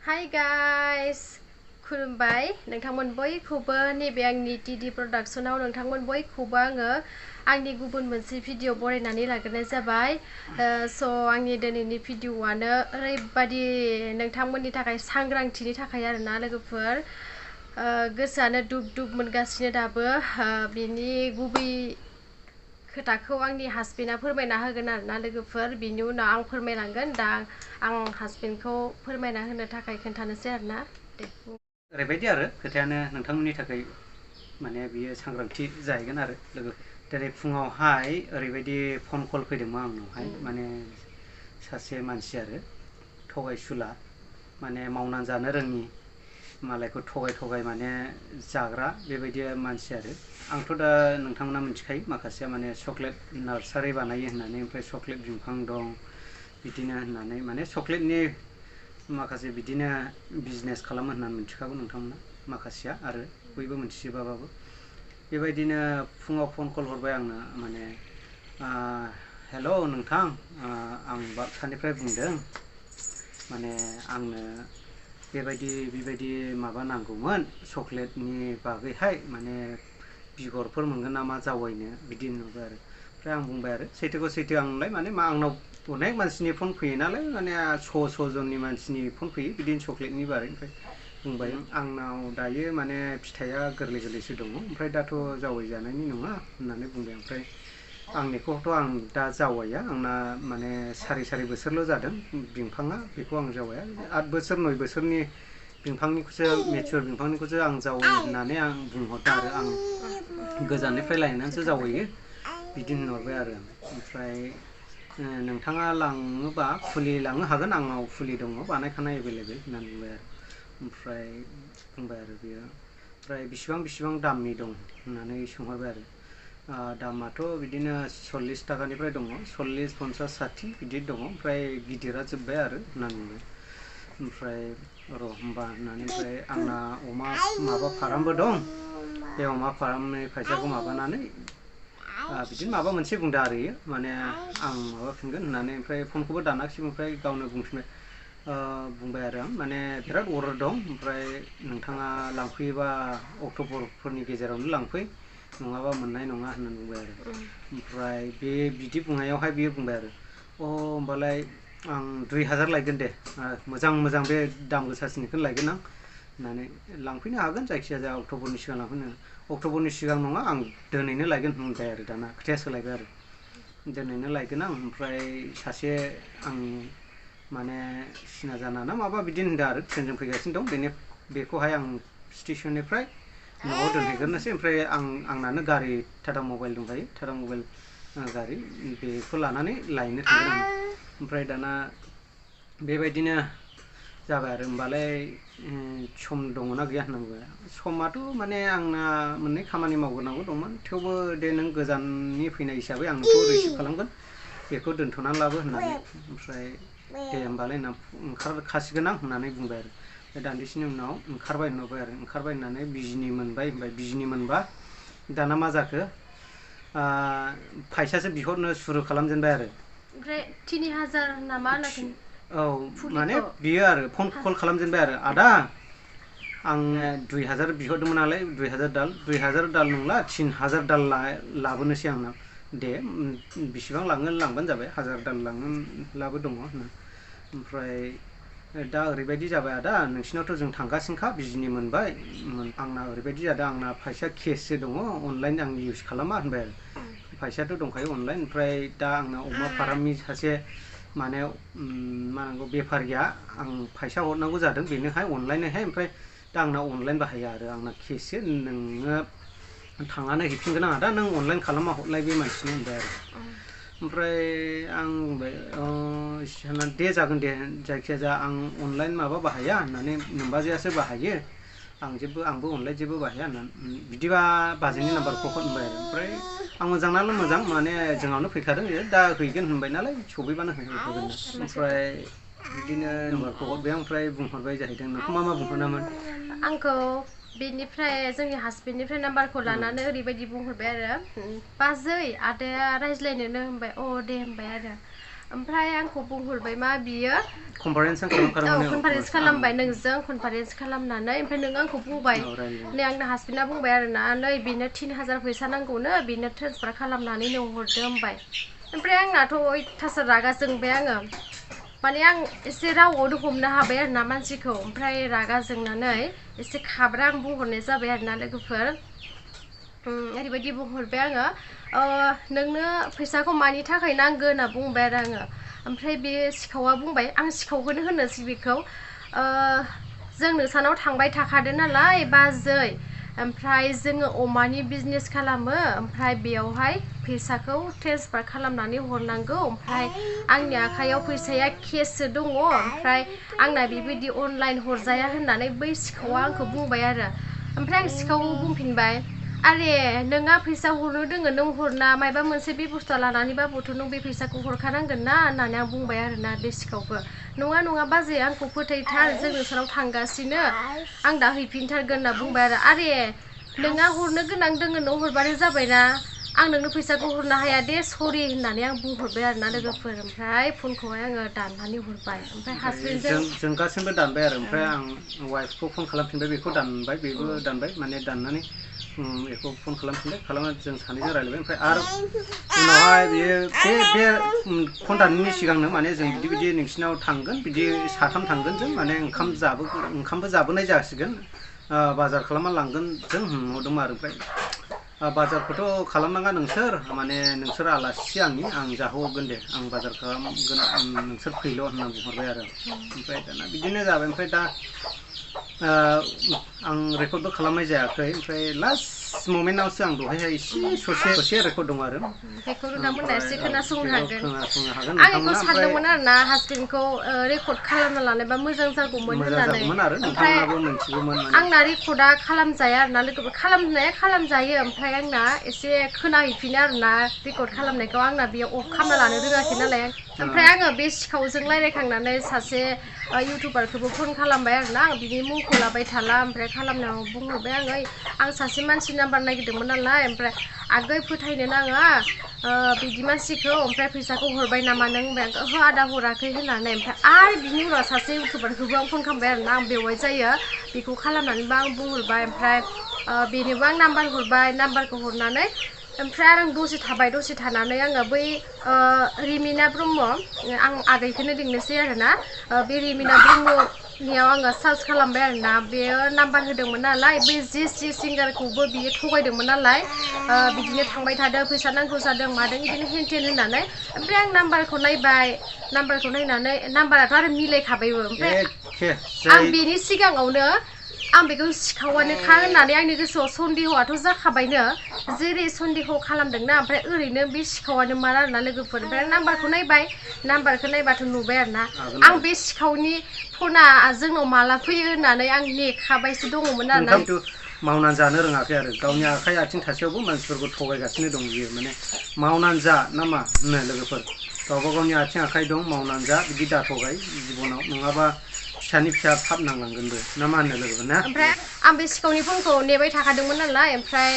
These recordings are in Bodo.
Hi guys, खुलुमबाय नोंथांमोन बयखौबो नैबे आंनि टीडी प्रडाक्शनाव नोंथांमोन बयखौबो आङो आंनि गुबुन मोनसे भिडिअ बरायनानै लाग्रोनाय जाबाय। स' आंनि दिनैनि भिडिअआनो ओरैबादि नोंथांमोननि थाखाय सांग्रांथिनि थाखाय आरोना लोगोफोर गोसोआनो दुब दुब मोनगासिनो दाबो बिनि गुबै खोथाखौ आंनि हासबेन्डआ फोरमायना होगोन आरोना लोगोफोर बिनि उनाव आं फोरमायलांगोन दा आं हासबेन्डखौ फोरमायना होनो थाखाय खोन्थानोसै आरोना दे ओरैबायदि आरो खोथायानो नोंथांमोननि थाखाय माने बियो सांग्रांथि जाहैगोन आरो लोगो दिनै फुङावहाय ओरैबायदि फन कल फैदोंमोन आंनावहाय माने सासे मानसि आरो थगायसुला माने मावनानै जानो रोङि मालायखौ थगाय माने जाग्रा बेबायदि मानसि आरो आंथ' दा नोंथांमोना मिथिखायो माखासेया माने चकलेट नार्सारि बानायो होननानै ओमफ्राय चकलेट बिफां दं बिदिनो होननानै माने चकलेटनि माखासे बिदिनो बिजनेस खालामो होननानै मिथिखागौ नोंथांमोना माखासेया आरो बयबो मिथिजोबाबाबो बेबायदिनो फुङाव फन कल हरबाय आंनो माने हेल' नोंथां आं बाक्सानिफ्राय बुंदों माने आंनो बेबायदि माबा नांगौमोन चकलेटनि बागैहाय माने बिगरफोर मोनगोन नामा जावायनो बिदि नुबाय आरो ओमफ्राय आं बुंबाय आरो सैथोखौ सैथो आंलाय माने आंनाव अनेक मानसिनि फन फैयो नालाय माने श' जननि मानसिनि फन फैयो बिदिनो चकलेटनि बारै ओमफ्राय बुंबाय आंनाव दायो माने फिथाइया गोरलैसो दङ ओमफ्राय दाथ' जावैजानायनि नङा होननानै बुंबाय ओमफ्राय आंनिखौथ' आं दा जावाया आंना माने सारि बोसोरल' जादों बिफाङा बेखौ आं जावाया 8 बोसोर 9 बोसोरनि बिफांनिखौसो मेचुर बिफांनिखौसो आं जावायो होननानै आं बुंहरदों आरो आं गोजाननिफ्राय लायनानैसो जावायो बिदि होनहरबाय आरो ओमफ्राय नोंथाङा लाङोबा फुलि लांनो हागोन आंनाव फुलि दङ बानायखानाय एभेलेबेल होननानै बुंबाय आरो ओमफ्राय बुंबाय आरो बियो ओमफ्राय बेसेबां दामनि दं होननानै सोंहरबाय आरो दामाथ' बिदिनो 40 थाखानिफ्राय दङ 40 50 60 बिदि दङ ओमफ्राय गिदिरा जोब्बाय आरो होननानै बुंबाय ओमफ्राय र' होमबा होननानै ओमफ्राय आंना अमा माबा फार्मबो दं बे अमा फार्मनि फैसाखौ माबानानै बिदिनो माबा मोनसे बुंदों आरो इयो माने आं माबाफिनगोन होननानै ओमफ्राय फनखौबो दानाखिसै ओमफ्राय गावनो बुंबाय आरो आं माने बिराद अर्डार दं ओमफ्राय नोंथाङा लांफैयोबा अक्ट'बरफोरनि गेजेरावनो लांफै नङाबा मोननाय नङा होननानै बुंबाय आरो ओमफ्राय बे बिदि बुंनायावहाय बियो बुंबाय आरो होमबालाय आं 2000 लायगोन दे मोजां बे दाम गोसासिनखौनो लायगोन आं होननानै लांफैनो हागोन जायखिजाया अक्ट'बरनि सिगां लांफैनो अक्ट'बरनि सिगां नङा आं दिनैनो लायगोन होनबाय आरो दाना खोथाया सोलायबाय आरो दिनैनो लायगोन आं ओमफ्राय सासे आं माने सिना जाना ना माबा बिदिनो होनदों आरो ट्रेनजों फैगासिनो दं बेखौहाय आं स्टेशननिफ्राय न'आव दोनहैग्रोनोसै ओमफ्राय आंनानो गारि टाटा मबाइल दंखायो टाटा मबाइल गारि बेखौ लानानै लायनो थांगोन आं ओमफ्राय दाना बेबायदिनो जाबाय आरो होमबालाय सम दङना गैया होनना बुंबाय समाथ' माने आंना मोननै खामानि मावग्रोनांगौ दंमोन थेवबो दे नों गोजाननि फैनाय हिसाबै आंनोखौ रिसिभ खालामगोन बेखौ दोनथ'नानै लाबो होननानै ओमफ्राय दे होमबालाय ओंखारखासिगोन आं होननानै बुंबाय आरो दान्दिसेनि उनाव ओंखारबाय होननानै बिजिनि मोनबाय होनबाय बिजिनि मोनबा दाना मा जाखो फैसासो बिहरनो सुरु खालामजेनबाय आरो ओमफ्राय 3000 नामा होनाखै औ माने बियो आरो फन कल खालामजेनबाय आरो आदा आं 2000 बिहरदोंमोन नालाय 2000 दाल नंला 3000 दाल लाबोनोसै आंनाव दे बेसेबां लाङो लांबानो जाबाय 1000 दाल लाङोब्लाबो दङ ओमफ्राय दा ओरैबायदि जाबाय आदा नोंसिनावथ' जों थांगासिनोखा बिजिनि मोनबाय आंना ओरैबायदि जादों आंना फैसा केससो दङ अनलाइन आं इउज खालामा होनबाय आरो फैसायाथ' दंखायो अनलाइन ओमफ्राय दा आंना अमा फार्मनि सासे माने मा होनांगौ बेफारिया आं फैसा हरनांगौ जादों बेनोहाय अनलाइनहाय ओमफ्राय दा आंना अनलाइन बाहाया आरो आंना केससो नोङो थांनानै हैफिनगोन आं आदा नों अनलाइन खालामना हरलाय बे मानसिनो होनबाय आरो ओमफ्राय आं बुंबाय दे जागोन दे जायखिजाया आं अनलाइन माबा बाहाया होननानै नोमबाजैयासो बाहायो आंबो अनलाइन जेबो बाहाया होननानै बिदिबा बाजैनि नाम्बारखौ हर होनबाय आरो ओमफ्राय आं मोजांनाल' मोजां माने जोंनावनो फैखादों दा हैगोन होनबाय नालाय सफैबानो होगोन ओमफ्राय बिदिनो नाम्बारखौ हरबाय ओमफ्राय बुंहरबाय जाहैदों नोंखौ मा बुंहरनामोन आंखौ बेनिफ्राय जोंनि हासबेन्डनिफ्राय नाम्बारखौ लानानै ओरैबायदि बुंहरबाय आरो बाजै आदाया रायज्लायनोनो होनबाय दे होनबाय आरो ओमफ्राय आंखौ बुंहरबाय मा बियो कनफारेन्स खालामबाय नोंजों कनफारेन्स खालामनानै ओमफ्राय नों आंखौ बुंबाय नै आंना हासबेन्डआ बुंबाय आरोना नै बेनो 3000 फैसा नांगौनो बेनो ट्रेन्सफार खालामनानै नों हरदो होनबाय ओमफ्राय आंनाथ' अयथासार रागा जोंबाय आङो माने आं एसे रावआवनो हमनो हाबाय आरोना मानसिखौ ओमफ्राय रागा जोंनानै एसे खाब्रा आं बुंहरनाय जाबाय आरोना लोगोफोर ओरैबायदि बुंहरबाय आङो नोंनो फैसाखौ मानि थाखाय नांगौ होनना बुंबाय आरो आङो ओमफ्राय बे सिखावा बुंबाय आं सिखावखौनो होनोसै बेखौ जों नोंसानाव थांबाय थाखादो नालाय बाजै ओमफ्राय जोङो अमानि बिजनेस खालामो ओमफ्राय बेयावहाय फैसाखौ ट्रेन्सफार खालामनानै हरनांगौ ओमफ्राय आंनि आखायाव फैसाया केससो दङ ओमफ्राय आंना बेबायदि अनलाइन हरजाया होननानै बै सिखावा आंखौ बुंबाय आरो ओमफ्राय आं सिखावखौ बुंफिनबाय आरे नोंहा फैसा हरनो दोङो नों हरना माबा मोनसे बेबस्था लानानैबाबोथ' नों बे फैसाखौ हरखानांगोन ना होननानै आं बुंबाय आरोना बे सिखावखौ नङा बाजै आंखौ फोथायथार जों नोंसानाव थांगासिनो आं दा हैफिनथारगोन होनना बुंबाय आरो आरे नोंहा हरनो गोनां दोङो नों हरबानो जाबायना आं नोंनो फैसाखौ हरनो हाया दे सरि होननानै आं बुंहरबाय आरोना लोगोफोर ओमफ्राय फनखौहाय आङो दाननानै हरबाय ओमफ्राय हासबेन्डजों जों गासिबो दानबाय आरो ओमफ्राय आं वाइफखौ फन खालामफिनबाय बेखौ दानबाय बेबो दानबाय माने दाननानै बेखौ फन खालामना जों सानैजों रायलायबाय ओमफ्राय आरो उनावहाय बियो बे फन दाननायनि सिगांनो माने जों बिदि नोंसिनाव थांगोन बिदि साथाम थांगोन जों माने ओंखामबो जाबोनाय जासिगोन बाजार खालामना लांगोन जों होनहरदोंमोन आरो ओमफ्राय बाजारखौथ' खालामनाङा नोंसोर माने नोंसोर आलासि आं जाहोहरगोन दे आं बाजार खालामगोन नोंसोर फैल' होनना बुंहरबाय आरो ओमफ्राय दाना बिदिनो जाबाय ओमफ्राय दा आं रेकर्डबो खालामनाय जायाखै ओमफ्राय लास्ट ममेन्टआवसो आं दहायहाय एसे ससे रेकर्ड दं आरो बेखौ नोंथांमोना एसे खोनासंनो हागोन आं बेखौ नोंथांमोना सानदोंमोन आरोना हासबेन्डखौ रेकर्ड खालामना लानायबा मोजां जागौमोन होननानै ओमफ्राय आंना रेकर्डआ खालामजाया आरोना लोगोफोर खालामजायो ओमफ्राय आंना एसे खोनाहैफिनो आरोना रेकर्ड खालामनायखौ आंना बेयाव अफ खालामना लानो रोङाखै नालाय ओमफ्राय आङो बे सिखावजों रायलायखांनानै सासे इउटुबारखौबो फन खालामबाय आरोना आं बिनि मुंखौ लाबाय थाला ओमफ्राय खालामनायाव बुंहरबाय आं सासे मानसि नाम्बार नागिरदोंमोन नालाय ओमफ्राय आगै फोथायनो नाङा बिदि मानसिखौ ओमफ्राय फैसाखौ हरबाय नामा नों होनबाय ओहो आदा हराखै होननानै ओमफ्राय आरो बिनि उनाव सासे इउटुबारखौबो आं फन खालामबाय आरोना आं बेवहाय जायो बेखौ खालामनानैबो आं बुंहरबाय ओमफ्राय बेनोबो आं नाम्बार हरबाय नाम्बारखौ हरनानै ओमफ्राय आं दसे थानानै आङो बै रिमिना ब्रह्म आं आगैखौनो लिंनोसै आरोना बे रिमिना ब्रह्मनियाव आङो सार्च खालामबाय आरोना बेयो नाम्बार होदोंमोन नालाय बै जि सिंगारखौबो बियो थगायदोंमोन नालाय बिदिनो थांबाय थादों फैसा नांगौ जादों मादों बिदिनो हेनटेन होननानै ओमफ्राय आं नाम्बारखौ नायनानै नाम्बाराथ' आरो मिलायखाबायबो ओमफ्राय आं बेनि सिगाङावनो आं बेखौ सिखावानोखा होननानै आंनि गोसोआव सन्देहआथ' जाखाबायनो जेरै सन्देह खालामदोंना ओमफ्राय ओरैनो बे सिखावानो मार आरोना लोगोफोर ओमफ्राय नाम्बारखौ नायबाथ' नुबाय आरोना आं बे सिखावनि फना जोंनाव माला फैयो होननानै आं नेखाबायसो दङमोन आरोना मावनानै जानो रोङाखै आरो गावनि आखाइ आथिं थासेयावबो मानसिफोरखौ थगायगासिनो दं बियो माने मावनानै जा ना मा होनो लोगोफोर गावबा गावनि आथिं आखाइ दं मावनानै जा बिदि दाथगाय जिबनाव नङाबा फिसानि फिसा थाब नांलांगोनबो ना मा होनो लोगोफोर ना ओमफ्राय आं बे सिखावनि फनखौ नेबाय थाखादोंमोन नालाय ओमफ्राय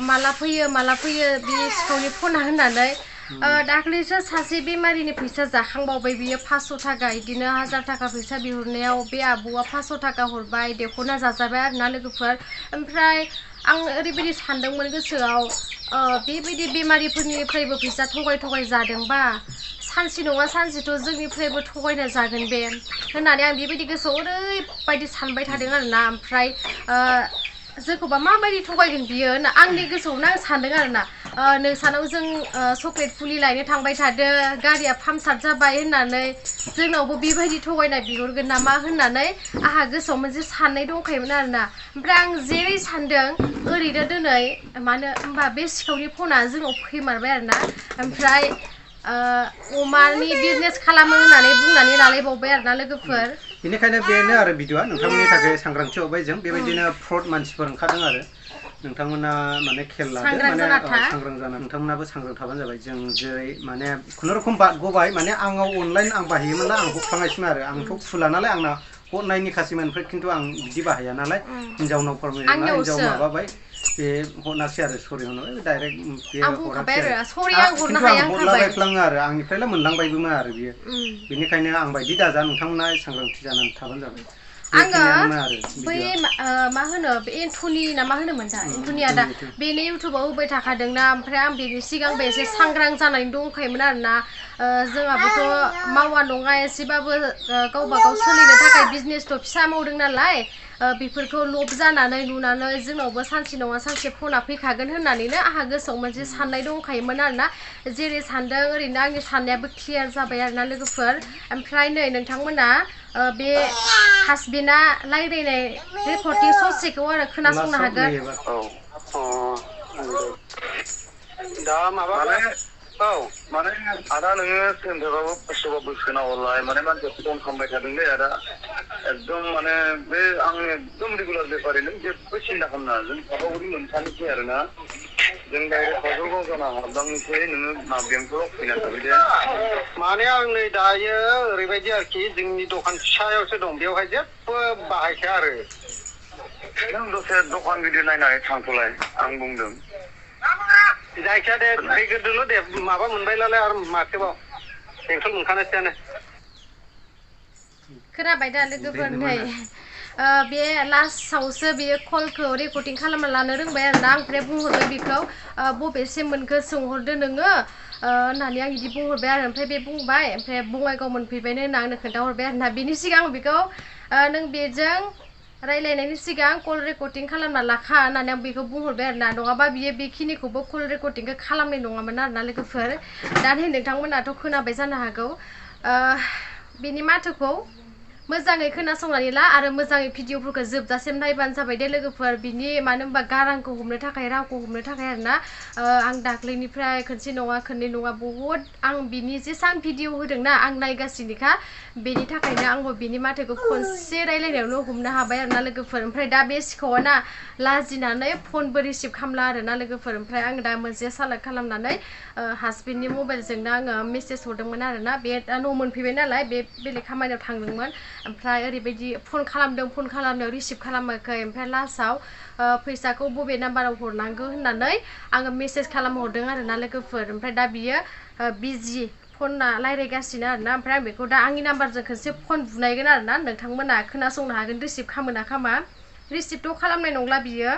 माला फैयो बे सिखावनि फना होननानै दाख्लैसो सासे बेमारिनि फैसा जाखांबावबाय बियो 500 थाखा बिदिनो 1000 थाखा फैसा बिहरनायाव बे आब'आ 500 थाखा हरबाय देखौना जाजाबाय आरोना लोगोफोर ओमफ्राय आं ओरैबायदि सानदोंमोन गोसोआव बेबायदि बेमारिफोरनिफ्रायबो फैसा थगाय जादोंबा सानसे नङा सानसेथ' जोंनिफ्रायबो थगायना जागोन बे होननानै आं बेबायदि गोसोआव ओरैबायदि सानबाय थादों आरोना ओमफ्राय जोंखौबा माबायदि थगायगोन बियो होनना आंनि गोसोआवनो आं सानदों आरोना नोंसानाव जों चक्लेट फुलि लायनो थांबाय थादो गारिया पामचार जाबाय होननानै जोंनावबो बेबायदि थगायना बिहरगोन नामा होननानै आंहा गोसोआव मोनसे साननाय दंखायोमोन आरोना ओमफ्राय आं जेरै सानदों ओरैनो दिनै मानो होनबा बे सिखावनि फना जोंनाव फैमारबाय आरोना ओमफ्राय अमानि बिजनेस खालामो होननानै बुंनानै लालायबावबाय आरोना लोगोफोर बेनिखायनो बेनो आरो भिडिअ'आ नोंथांमोननि थाखाय सांग्रांथि होबाय जों बेबायदिनो फ्रड मानसिफोर ओंखारदों आरो नोंथांमोना माने खेल लादो माने सांग्रां जाना नोंथांमोनाबो सांग्रां थाबानो जाबाय जों जेरै माने खुनुरुखुम बारग'बाय माने आंनाव अनलाइन आं बाहायोमोन ना आं हरफ्लाङासैमोन आरो आंथ' खुला नालाय आंना हरनायनि खासिमोनफ्राय खिन्थु आं बिदि बाहाया नालाय हिनजावनाव फोरमायना हिनजाव माबाबाय बे हरनासै आरो सरि होनबाय डाइरेक्ट बे हरासै खिन्थु आं हरलाबायफ्लाङो आरो आंनिफ्रायलाय मोनलांबायबोमोन आरो बियो बेनिखायनो आं बायदि दाजा नोंथांमोना सांग्रांथि जानानै थाबानो जाबाय आङो बै मा होनो एन्थनि ना मा होनोमोन दा एन्थनिया दा बेनि इउटुबाव होबाय थाखादोंना ओमफ्राय आं बेनि सिगांबो एसे सांग्रां जानानै दंखायोमोन आरोना जोंहाबोथ' मावा नङा एसेबाबो गावबा गाव सोलिनो थाखाय बिजनेसथ' फिसा मावदों नालाय बेफोरखौ लब जानानै नुनानै जोंनावबो सानसे नङा सानसे फना फैखागोन होननानैनो आंहा गोसोआव मोनसे साननाय दंखायोमोन आरोना जेरै सानदों ओरैनो आंनि साननायाबो क्लियार जाबाय आरोना लोगोफोर ओमफ्राय नै नोंथांमोना बे हासबेन्डआ रायज्लायनाय रेकर्डिं ससेखौ आरो खोनासंनो हागोन दा माबा माने आदा नोङो सोलोंथाइबाबो खस्थ'बाबो सोनाहरलाय माने मानसिया फन खालामबाय थादोंलै आदा एकदम माने बे आं एकदम रेगुलार बेफारि नों जेबो सिन्था खालामनाङा जों साफागुरि मोनसानोसै आरोना जों डाइरेक्ट काजलगाव जाना हाबलांनोसै नोङो बेंटलाव फैनानै थाबाय दे माने आं नै दायो ओरैबायदि आरोखि जोंनि दखान फिसायावसो दं बेवहाय जेबो बाहायखाया आरो नों दसे दखान गिदिर नायनानै थांथ'लाय आं बुंदों जायखिया दे फैग्रोदोल' दे माबा मोनबायलाय आरो माथोबाव बेंटल मोनखानोसैयानो खोनाबाय दा लोगोफोर नै बे लास्टआवसो बेयो कलखौ रेकर्डिं खालामना लानो रोंबाय आरोना ओमफ्राय बुंहरबाय बेखौ बबेसिम मोनखो सोंहरदो नोङो होननानै आं बिदि बुंहरबाय आरो ओमफ्राय बे बुंबाय ओमफ्राय बङाइगाव मोनफैबायनो होनना आंनो खोन्थाहरबाय आरोना बेनि सिगां बेखौ नों बेजों रायलायनायनि सिगां कल रेकर्डिं खालामना लाखा होननानै आं बेखौ बुंहरबाय आरोना नङाबा बियो बेखिनिखौबो कल रेकर्डिंखौ खालामनाय नङामोन आरोना लोगोफोर दा नै नोंथांमोनाथ' खोनाबाय जानो हागौ बेनि माथोखौ मोजाङै खोनासंनानै ला आरो मोजाङै भिडिअफोरखौ जोबजासिम नायबानो जाबाय दे लोगोफोर बिनि मानो होनबा गारांखौ हमनो थाखाय रावखौ हमनो थाखाय आरोना आं दाख्लैनिफ्राय खनसे नङा खननै नङा बहुद आं बिनि जेसां भिडिअ होदोंना आं नायगासिनोखा बेनि थाखायनो आंबो बिनि माथोखौ खनसे रायलायनायावनो हमनो हाबाय आरोना लोगोफोर ओमफ्राय दा बे सिखावा ना लाजिनानै फनबो रिसिभ खालामला आरोना लोगोफोर ओमफ्राय आं दा मोनसे सालाक खालामनानै हासबेन्डनि मबाइलजोंनो आङो मेसेज हरदोंमोन आरोना बे दा न' मोनफैबाय नालाय बे बेलेग खामानियाव थांदोंमोन ओमफ्राय ओरैबायदि फन खालामदों फन खालामनायाव रिसिभ खालामाखै ओमफ्राय लास्टआव फैसाखौ बबे नाम्बाराव हरनांगौ होननानै आङो मेसेज खालामहरदों आरोना लोगोफोर ओमफ्राय दा बियो बिजि फना रायज्लायगासिनो आरोना ओमफ्राय आं बेखौ दा आंनि नाम्बारजों खनसे फन बुनायगोन आरोना नोंथांमोना खोनासंनो हागोन रिसिभ खालामो ना खामा रिसिभथ' खालामनाय नंला बियो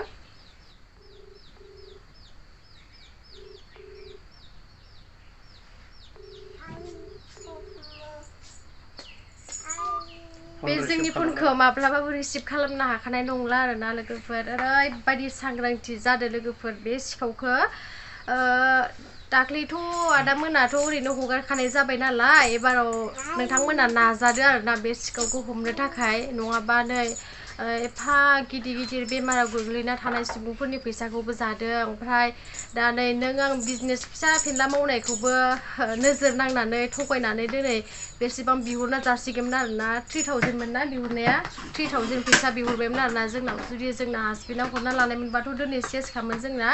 बे जोंनि फनखौ माब्लाबाबो रिसिभ खालामनो हाखानाय नंला आरोना लोगोफोर ओरैबायदि सांग्रांथि जादों लोगोफोर बे सिखावखौ दाख्लैथ' आदामोनाथ' ओरैनो हगारखानाय जाबाय नालाय एबाराव नोंथांमोना नाजादो आरोना बे सिखावखौ हमनो थाखाय नङाबा नै एफा गिदिर गिदिर बेमाराव गोग्लैना थानाय सुबुंफोरनि फैसाखौबो जादों ओमफ्राय दा नै नों आं बिजनेस फिसा फिनला मावनायखौबो नोजोर नांनानै थगायनानै दिनै बेसेबां बिहरना जासिगोमोन आरोना 3000 मोन ना बिहरनाया 3000 फैसा बिहरबायमोन आरोना जोंनाव जुदि जोंना हासबेन्डआ हरना लानायमोनबाथ' दिनै सेसखामोन जोंना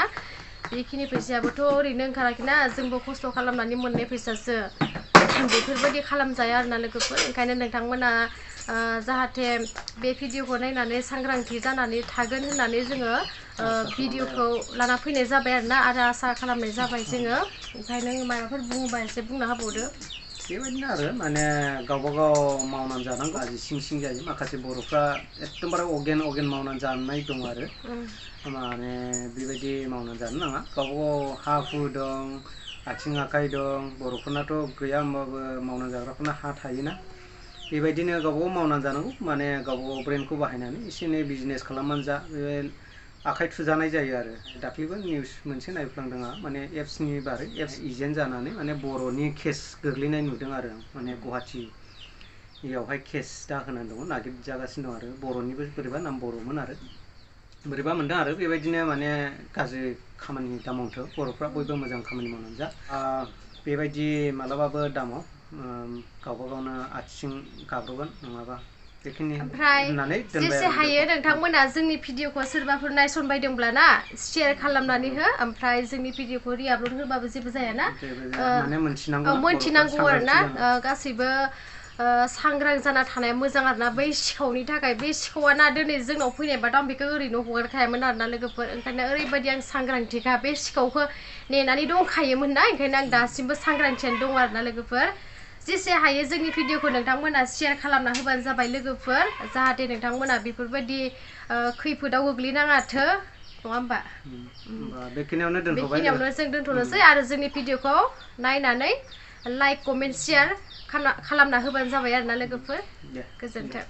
बेखिनि फैसायाबोथ' ओरैनो ओंखाराखैना जोंबो खस्थ' खालामनानै मोननाय फैसासो बेफोरबायदि खालामजाया आरोना लोगोफोर ओंखायनो नोंथांमोना जाहाथे बे भिडिअखौ नायनानै सांग्रांथि जानानै थागोन होननानै जोङो भिडिअखौ लाना फैनाय जाबाय आरोना आरो आसा खालामनाय जाबाय जोङो ओमफ्राय नों माबाफोर बुङोबा एसे बुंना होबावदो बेबायदिनो आरो माने गावबा गाव मावनानै जानांगौ आजि सिं सिं जायो माखासे बर'फ्रा एकदमबारे अगेन मावनानै जानाय दं आरो माने बेबायदि मावनानै जानो नाङा गावबा गाव हा हु दं आथिं आखाइ दं बर'फोरनाथ' गैया होमबाबो मावनानै जाग्राफोरना हा थायोना बेबायदिनो गावबा गाव मावनानै जानांगौ माने गावबा गाव ब्रेनखौ बाहायनानै एसे एनै बिजनेस खालामनानै जा बे आखाइ थुजानाय जायो आरो दाख्लैबो निउस मोनसे नायफ्लांदों आं माने एप्सनि बारै एप्स एजेन्ट जानानै माने बर'नि केस गोग्लैनाय नुदों आरो माने गुवाहाटियावहाय केस दाहोनानै दङ नागिरजागासिनो दं आरो बर'निबो बोरैबा नाम बर'मोन आरो बोरैबा मोनदों आरो बेबायदिनो माने गाज्रि खामानि दामावथ' बर'फ्रा बयबो मोजां खामानि मावनानै जा बेबायदि मालाबाबो दामाव गावबा गावनो आथिं गाब्र'गोन नङाबा ओमफ्राय जेसे हायो नोंथांमोना जोंनि भिडिअखौ सोरबाफोर नायसनबायदोंब्ला ना शेयार खालामनानै हो ओमफ्राय जोंनि भिडिअखौ रिआपलड होबाबो जेबो जायाना माने मोनथिनांगौ आरोना गासैबो सांग्रां जाना थानाया मोजां आरोना बै सिखावनि थाखाय बे सिखावा ना दिनै जोंनाव फैनायबाथ' आं बेखौ ओरैनो हगारखायामोन आरोना लोगोफोर ओंखायनो ओरैबायदि आं सांग्रांथिखा बे सिखावखौ नेनानै दंखायोमोन ना ओंखायनो आं दासिमबो सांग्रांथियानो दं आरोना लोगोफोर जेसे हायो जोंनि भिडिअखौ नोंथांमोना शेयार खालामना होबानो जाबाय लोगोफोर जाहाथे नोंथांमोना बेफोरबायदि खैफोदाव गोग्लैनाङाथो नङा होमबा बेखिनियावनो जों दोनथ'नोसै आरो जोंनि भिडिअखौ नायनानै लाइक कमेन्ट शेयार खालामना होबानो जाबाय आरोना लोगोफोर गोजोन्थों